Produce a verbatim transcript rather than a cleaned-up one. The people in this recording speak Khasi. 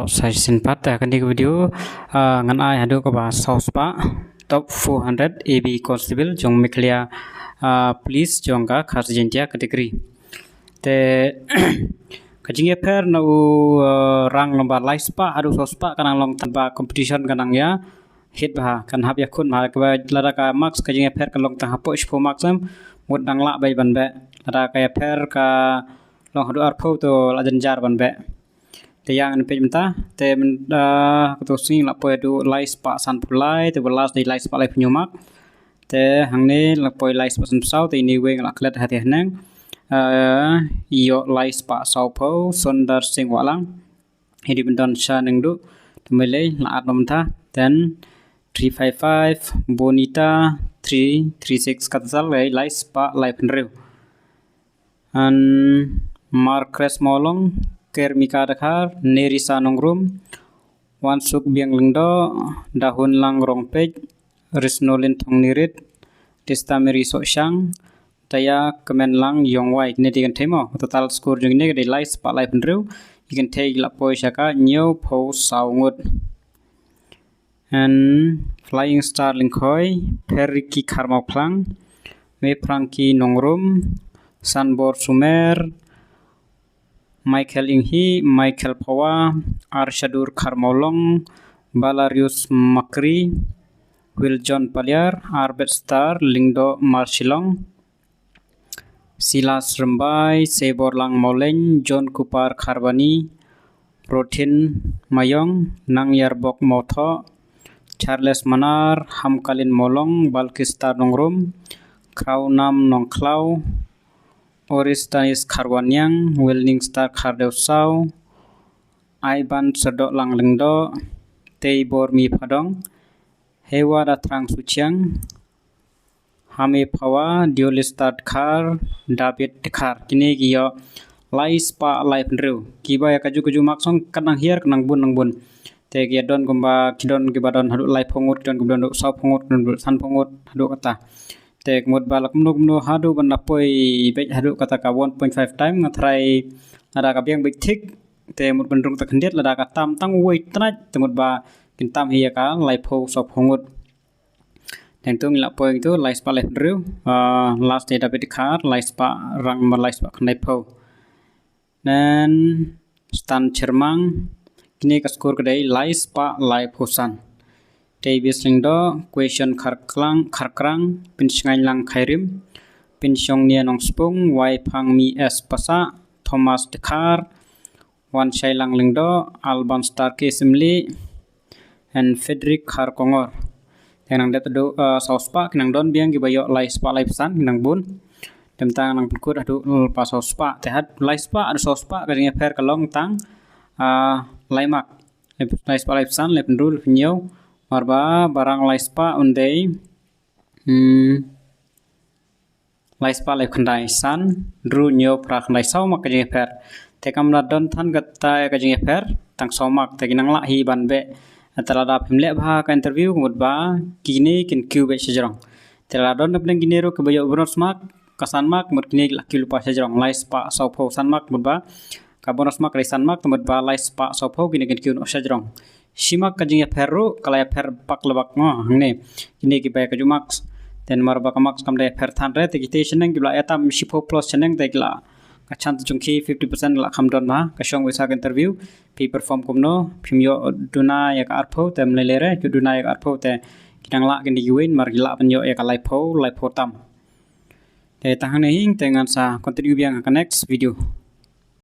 Sa shisien pat, te ha kane ka video, ah, ngan ai haduh kaba saw spah, top four hundred A B constable jong Meghalaya, ah, police jong ka Khasi Jaiñtia category. Te ka jingïapher na u, ah, rank number lai spah haduh saw spah ka nang long tang ba competition ka nang ïa hit bha, kan hap ïakhun bha, kaba lada ka marks ka jingïapher ka long tang hapoh shiphew marks em, mut dang lah beit ban beh. Lada ka ïapher ka long haduh arphew to la jan jar ban beh. Te ïa ngan peit mynta, te mynta, ah, kato sngi la poi haduh lai spah sanphew lai, te ba last dei lai spah laiphew hynñiew mark. Te hangne la poi lai spah sanphew saw, te ine iwei nga la klet ha te haneng. Ah, ïoh lai spah sawphew, Sundar Singh Wahlang. Ïa dei ban don sha nengduh, te mei lei la at noh mynta. Then three five five, Bonita three three six, kata sal lei lai spah laiphew hynriew. And Marcres Mawlong, Kermika Dkhar, Nerisa Nongrum, Wansuk Biang Lyngdoh, Dahunlang Rongpeit, Risnolin Thongnirit, Tista Mary Sohshang, Taya Kmenlang Yongwai, kine dei kynthei mo. Total score jong kine ka dei lai spah laiphew hynriew, ki kynthei ki la poi sha ka hynñiewphew saw ngut. And Flying Star Lyngkhoi, Pheriki Kharmawphlang, Mephrangki Nongrum, Sanbor Sumer, Michael Inghi, Michael Phawa, Arshadur Kharmawlong, Balarius Makri, Wiljon Paliar, Arbet Star Lyngdoh Marshillong, Silas Rymbai, Seborlang Mawleng, John Kupar Kharbani, Rothin Mayong, Nangyarbok Mawthoh, Charles Manar, Hamkalin Mawlong, Balkistar Nongrum, Krawnam Nongkhlaw, Oristanis Kharwaniang, Wilningstar Khardewsaw, Aiban Serdoklang Lyngdoh, Teibor Mi Phadong, Hewa Dathrang Suchiang, Hame Phawa, Diolistar Dkhar, David Dkhar. Kine ki ïoh lai spah laiphew hynriew. Kiba ïa kajuh kajuh mark song ka nang hiar ka nang bun nang bun. Te ki ïa don kumba ki don kiba don haduh laiphew ngut, ki don kiba don haduh sawphew ngut, ki don haduh sanphew ngut, haduh kata. Te ka mut ba la kumno kumno haduh ban la poi beit haduh kata ka one point five time, nga tharai lada ka biang beit thik. Te mut ban rung ta khyndiat, lada ka tam tang uwei tnat, te mut ba kin tam hi ïa ka laiphew sawphew ngut. Te to ngi la poi to lai spah laiphew hynriew, ah, last dei David Dkhar, lai spah rank number lai spah khyndaiphew. Then Stan Chyrmang, kine ka score ka dei lai spah laiphew san. Davis Lyngdoh, Question Kharklang, Kharkrang, Pinshngaiñlang Khairim, Pinshongnia Nongspung, Waiphang Mi S Pasa, Thomas Dkhar, Wanshailang Lyngdoh, Alban Star K Simli, and Frederick Kharkongor. Te nang dep haduh, uh, saw spah, ki nang don biang kiba ïoh lai spah laiphew san, ki nang bun. Te mynta nang pynkut haduh lypa saw spah. Te haduh lai spah haduh saw spah ka jingïapher ka long tang, uh, lai mark. Lai spah laiphew san, laiphew hynriew, laiphew hynñiew. Namar ba ba rang lai spah un dei, hmm, lai spah laiphew khyndai, san, hynriew, hynñiew, phra, khyndai, saw mark ka jingïapher. Te kam da don than kata ka jingïapher tang saw mark, te ki nang lah hi ban beh. Te lada phim leh bha ka interview, ka mut ba kine kin kiew beit shajrong. Te lada don na pdeng kine ruh kiba ïoh bonus mark, ka san mark, ka mut kine ki lah kiew lypa shajrong, lai spah sawphew, san mark, ka mut ba ka bonus mark ka dei san mark, ka mut ba lai spah sawphew, kine kin kiew noh shajrong. Shi mark ka jingïapher ruh ka la ïapher bak la bak, mo, hangne. Kine kiba ïa kajuh marks. Te namar ba ka marks kam da ïapher than re, te kita shaneng kiba la ïatam shiphew plus shaneng, te ki la, ka chance jong ki fifty percent la kham don bha. Ka shong beit sa ka interview, phi perform kumno, phim ïoh duna ïa ka arphew, te ym lei lei re, ïoh duna ïa ka arphew, te ki nang lah kine kiwei, namar ki lah ban ïoh ïa ka laiphew, laiphew tam. Te tang hangne hi, te ngan sa continue biang ha ka next video.